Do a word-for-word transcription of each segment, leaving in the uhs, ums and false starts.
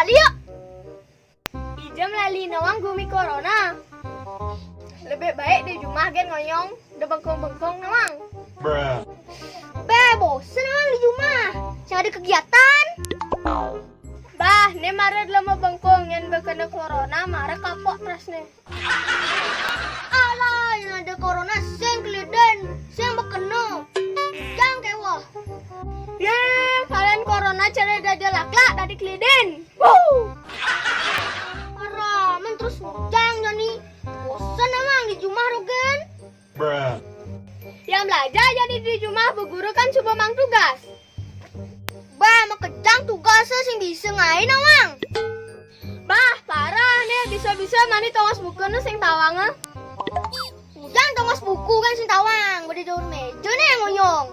Ayo. Ija melali nawang gumi corona. Lebih baik di jumah gén ngoyong, da bengkong-bengkong nawang. Bé, bosen nawang di jumah. Sing ada kegiatan. Bah, né mara lama bengkong, yén ba kena corona, mara kapok terus né. Alah, yén ada corona sing kelidin, sing ba kena. Jang kéweh. Yé, kalian corona cara dadi laklak dadi kelidin. Wuh. Ora, men terus jang jani. Bosen emang di jumah rogen. Yang belajar jadi di jumah, bu guru kan coba mang tugas. Bah, makejang tugas sing bisa ngaé nawang. Bah, parah né, bisa-bisa mani tongos buku nu sing tawang, eh. Ujang tongos buku kan sing tawang, ba di duur méja né ngoyong.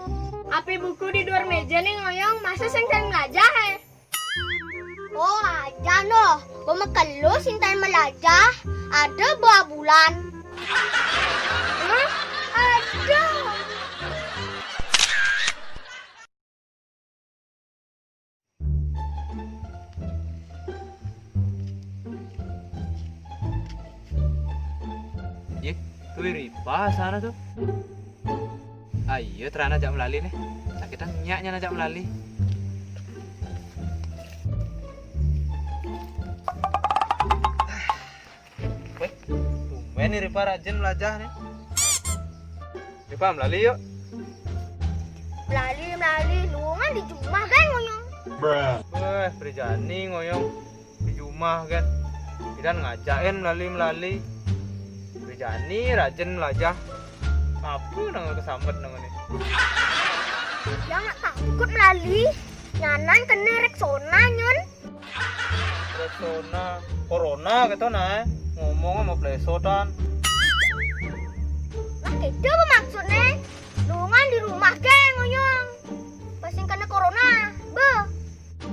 Api buku di duur méja né ngoyong, masa sing kan melajah, eh? Oh, aja noh. Ba makelo sing tan melajah, ada ba bulan. Hah? Ada. Yé, kuwi Ripa sana tuh. Ayo, terana ajak melali nih. Sakitan nyak nyan ajak melali. Wéh, tumben nih Ripa rajin melajah nih. Ripa melali yuk. Melali, melali, luungan di jumah kan ngoyong. Wéh, Prijani ngoyong di jumah kan. Idan ngajakin melali-melali. Prijani rajin melajah. Apa nang kesambet nang ini? Jangan takut melali. Nyanan kena Rexona nyun. Corona, corona gitu nah. Ngomong sama plesotan. Lah, itu apa maksudnya? Lungan di rumah ke ngoyong. Pas yang kena corona, beh.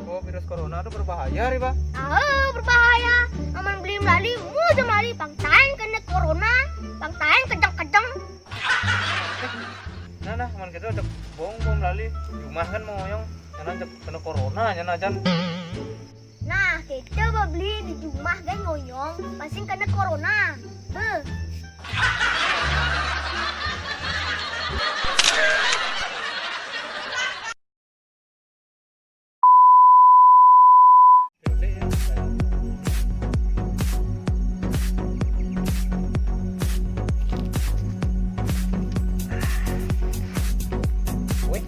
Oh, virus corona tuh berbahaya, Ripa? Ah, berbahaya. Aman beli melali, mu aja melali. Pangtain kena corona, pangtain kejeng-kejeng. Nah, nah, man gitu cék bong bong melali. Jumah kan mau ngoyong, nyana cék kena corona, nyana ajan. Nah, kita ba beli di jumah kan ngoyong, pasti kena corona. Beuh. Wih,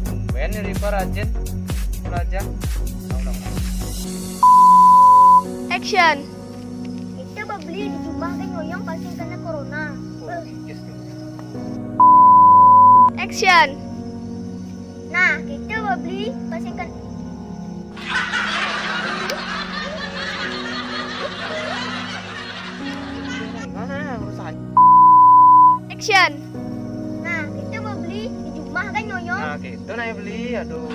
tumben nih Ripa rajin belajar. Tau, tau, tau. Action. Kita ba beli di jumah kan ngoyong pasti kena corona. Beuh. Action. Nah, kita ba beli pasti kena. Mana ya, urusan. Action. Nah, kita ba beli di jumah kan ngoyong. Nah, gitu nah ya beli, aduh.